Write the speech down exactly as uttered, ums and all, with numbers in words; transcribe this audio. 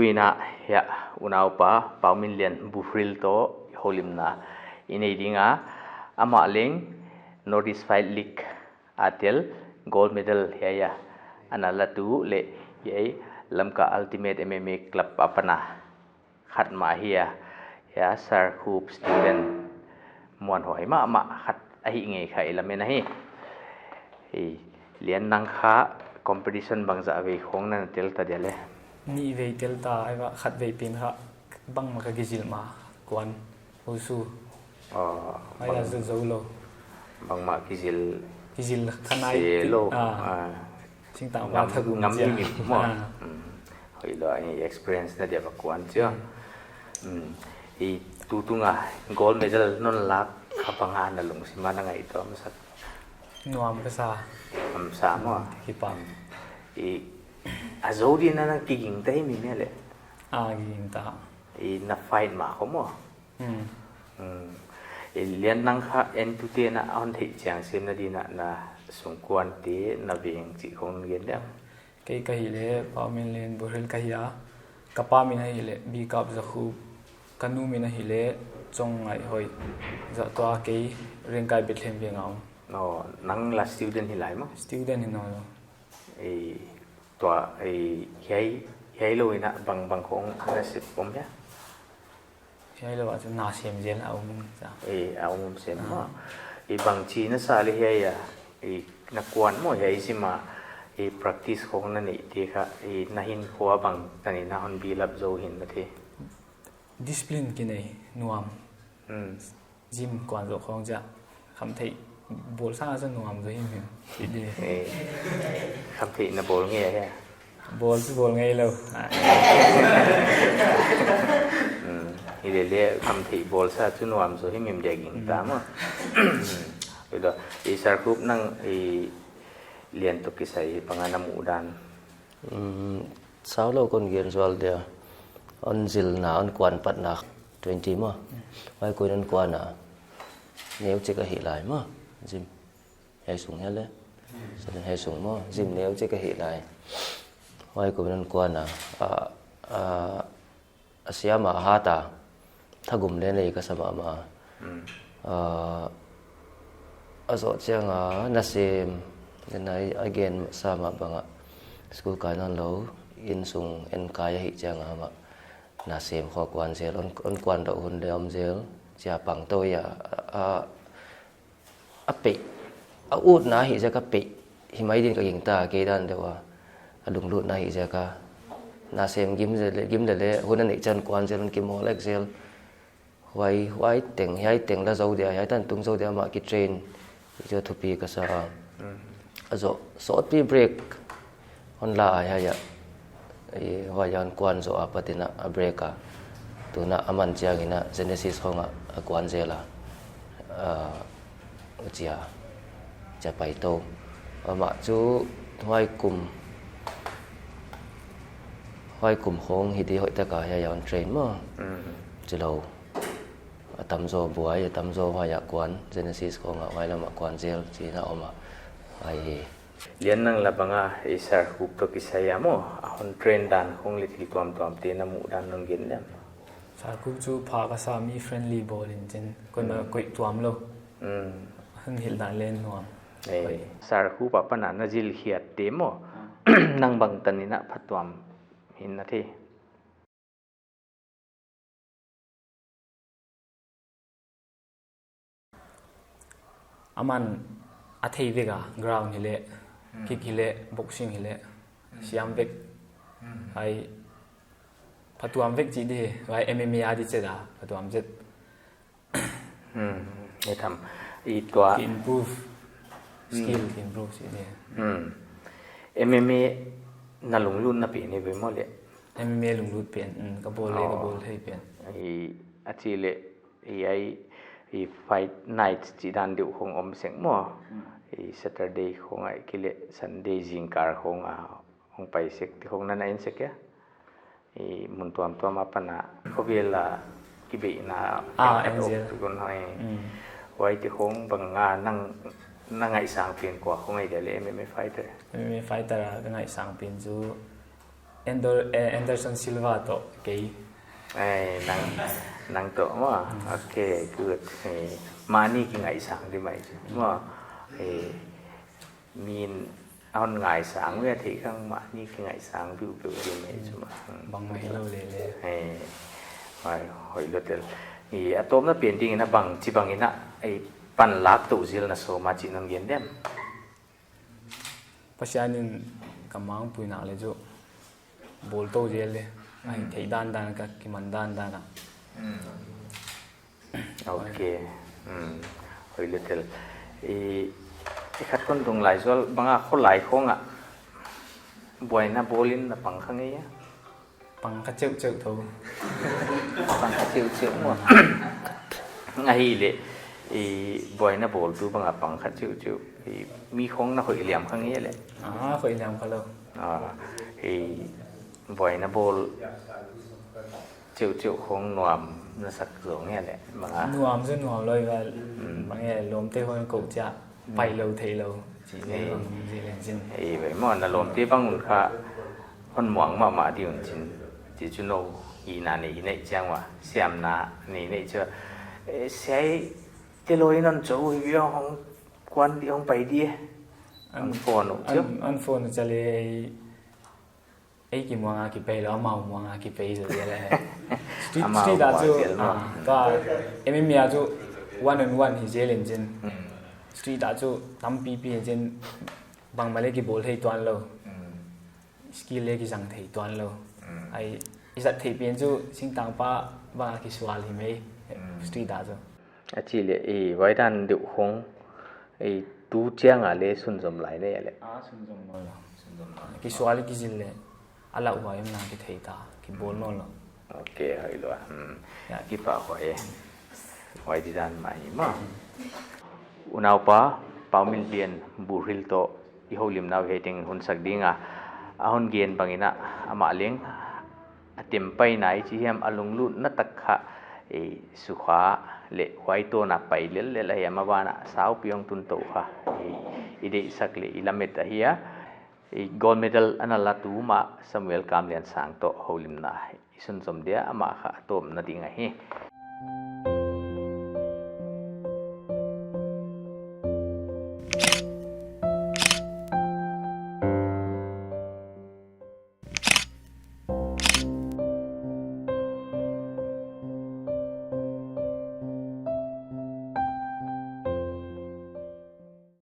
Tuin a hiai unaupa Pauminlian Buhril toh houlimna i nei ding a, amah leng North East Fight League a tel gold medal hiai a ana latu leh hiai Lamka Ultimate M M A Club apan a khat mah hi a, hiai Sarkhup student muanhuai mahmah khat ahi ngei kha i lamen ahi. Hei, Lian, nang kha competition bangzah vei khong na na tel ta dia le? Nih vei tel ta, huai ah khat vei pen kha bangmah ka kizil mah, kuan, wushu. Oh, ai bang- a zil zou lou. Bangmah kizil Kizil kha nai se lou. Ah. Ah. Singtang ngam, pa thagum ngam chia. Mimim maw. Ah. Hmm. Hoihlou, i experience na dia bang kuan chia. Hmm. Hmm. I tutung a gold medal non lak kha bang a na lungsim a na ngaihtuah masak? Nuam ka sa. Nuam sa maw. Hmm, kipak. Hmm. I, a zou di'n na na kiging ta himhim le? Ah, kiging ta. I na fight mah khong maw? Hmm. Hmm. I Lian, nang kha entute na hon theih chian semna di'n na, na sungkuante, na veng chih khong gen diam? Kei ka hih leh Pauminlian Buhril ka hi a, ka pa min ahih leh Bikap Zakhup, ka nu min ahih leh Chongngaihoi. Zah tua kei Rengkai Bethlehem veng a om. Oh, nang la student hi lai maw? Student hi nawn lou. Eh, tua, eh, hiai, hiai lou in a bang bang khong na sep om hia? Hiai lou a chu na sem zel a om sa. Eh, a om sem maw. Ah. I bangchi na sa le hiai a, i na kuan maw hiai gym a, i practice khong na neih te kha, i na hinkhua bangtan in na hon build up zou hi'n na thei? Discipline kinei nuam. Hmm. Gym kuan zoh khong chia. Khamtheih bawl sa chu nuam zaw himhim. Eh, khamtheih na bawl ngei a hia? Bawl chu bawl ngei lou. Hmm, hilele khamtheih bawl sa chu nuam zaw himhim dia ging ta maw. Hmm. Ilo, i Sarkhup nang i Lian toh kisai bang a na muhdan? Hmm, sau lou kon gen zual dia. Hon zilna, hon kuan patna twenty maw. Huai koi non kuan a. Neu chik ahi lai maw. Gym. Hiai sung hia le? Sa den hiai sung maw. Gym neu chik ahi lai. Huai koi non kuan a. A, a, a siam a hat a. Thagum le nei ka sa mahmah. Hmm. A, a zoh chiang a na sem. Then a, a gen sa mah bang a. School kai nawn lou. Innsung en kai ahih chiang a mah. Na sem khong kuan zel, hon, hon kuan deuh hun le om zel, chia pang tou ia, a, a, a peih, a utna hi ziak a peih, hi mai di'n ka gingta, kei dan deuh a, a lunglutna hi ziak a, na sem gim zel, gim lele, hun a neih chiang kuan zel, hon kimawl ek zel, huai, huai teng, hiai teng la zou dia, hiai tan tung zou dia mah kitrain, Chu thupi ka sa a. Mm. A zoh, sawtpi break hon la a, hiai a. I, huai a hon kuan zoh a, apat in a break a. Tun a aman chiang in a Genesis khong a, a kuan zel a. A, chia, chia pai tou. Amah chu huai kum, huai kum khong hi di hoihtak a hiai a hon train maw. Mm. Chilou. A tamzaw buai, a tamzaw huai a kuan, Genesis khong a huai lam a kuan zel, chihna om a, huai hi. Lian, nang la bang a, i Sir Khup toh kisai a maw, a hon train dan khong leh thil tuamtuam te na muh dan non gen lem. Sir Khup chu pha ka sa, mi friendly bawl in chin, kon a, mm, koih tuam lou. Mm. Hon hilh dan leng nuam. Eh, koih. Sir Khup apan a na zil khiat te maw, mm, nang bangtan in a phatuam hi'n na thei? Aman a thei vek a, ground hileh, hmm, kick hileh, boxing hileh, hmm, siam vek. Hmm. Huai phatuam vek chih di, huai M M A a di chet a, phatuam chet. Hmm, e tham. I tua. Ki improve. Hmm. Skill ki improve si ni. Hmm. M M A na lunglutna pen hi ve maw le? M M A lunglut pen, hmm, ka bawl le, ka, oh, bawl thei pen. I, a chih leh, i ai, i fight night chih dan deuh khong om sek maw. Hmm. I Saturday khong ahihkeileh Sunday zingkal khong a, hong pai sek, ti khong na na en sek a. I mun tuamtuam apan a, khovel a kibeihna, ah, khat en zel. Tung hai. Mm. Huai te khong bang a nang, na ngaihsang pen kua khong ahi dia le M M A fighter? M M A fighter a ka ngaihsang pen chu Andor-, eh, Anderson Silva toh kei. Ai, nang, nang toh maw. Okay, good. Eh, mahni kingaihsang di mai chu maw. Eh, min a hon ngaihsang ve thei khang mahni kingaihsang biu biu di mai chu maw. Hmm. Bangmah hilou lele. Eh, hoih, hoih lua tel. Eh, a tawpna pen dingin a bangchi bangin a, eh, panlak tou zel na sawm a chih non gen diam? Pasian in ka mangpuina leh chu bawl tou zel leh. Ai, mm, theih dandan, ka kiman dandan a. Mm. Okay. Mm. Hoih lua tel. I, i khat kon tung lai zual bang a kholai khong a buaina bawlin na pang kha ngei a? Pang kha cheuhcheuh tho. Pang kha cheuhcheuh maw. Ahihleh, i buaina bawltu bang a pang kha cheuhcheuh. I mi khong na hoih liam kha ngei leh. Ah, hoih liam kha lou. Ah, i buaina bawl cheuhcheuh khong nuam na sak zaw ngei leh. Bang a. Nuam zaw nuam lou i val. Mm. Bang e lawmte hon kou chia. Pai lou thei lou. Chi nei. Ei. Chi nei chin. Ei, vai maw, na lawmte bang un kha hon muang mahmah di un chin. Chi chu nou i na nei nei chiang ua. Siamna nei nei chu. Eh, siai te lou in hon chou hi bia hong kuan di hong pai di e. An, hon phone uh chu. An, hon phone uh chia leh ei Ei kimuang a kipei lou, amau muang a kipei zaw zel e. Street, amau street ah muang chu, zel maw. Ah, tua M M A ah chu one on one hi zel in chin. Hmm. Street ah chu tampipi hi chin, bangmah leh kibawl thei tuan lou. Hmm. Skill leh kizang thei tuan lou. Hmm. Ai, i zat theih pen chu singtangpa bang a kisual hi mai. Hmm. Street ah chu. A chih leh, eh, huai dan deuh khong, eh, tu chiang a leh sunzom lai nei a leh. Ah, sunzom nawn lou. Sunzom nawn lou. Kisual kizil leh, a lauhuai om na kithei ta, kibawl nawn lou. Ok, hoih lua. Hmm. Ya. Kipahhuai e. Huai di dan mah hi maw. Unaupa, Pauminlian Buhril toh, i houlimna uh hiai teng hun sak ding a. A hon gen bangin a, amah leng a tempai nai chi hiam a lunglutna tak kha, eh, sukha leh huai tawn a pai lellel ahi a, maban a saupi hong tun tou kha, eh, i deihsak leh i lamet ahi a, eh, gold medal ana la tuma Samuel Kamliansang toh houlimna i sunzom dia, amah kha a tawpna ding ahi.